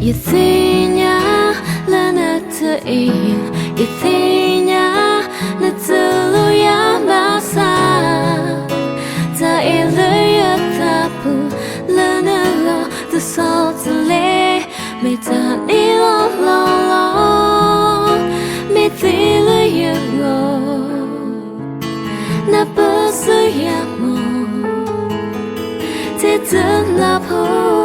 ယသ့ၣ်ညါလၢနတအဲၣ်ယၤ, ယသ့ၣ်ညါနတလိၣ်ယၤဘၣ်ဆၣ်, တၢ်အဲၣ်လၢယသးပူၤလၢနဂီၢ်တဆီတလဲ, မ့ၢ်တၢ်န့ၣ်လီၤလီၤလီၤ. မ့ၢ်သ့လၢယဂီၢ်, နပၢၢ်ဆၢယၤမီၢ်, ထဲတနၢ်ဖိ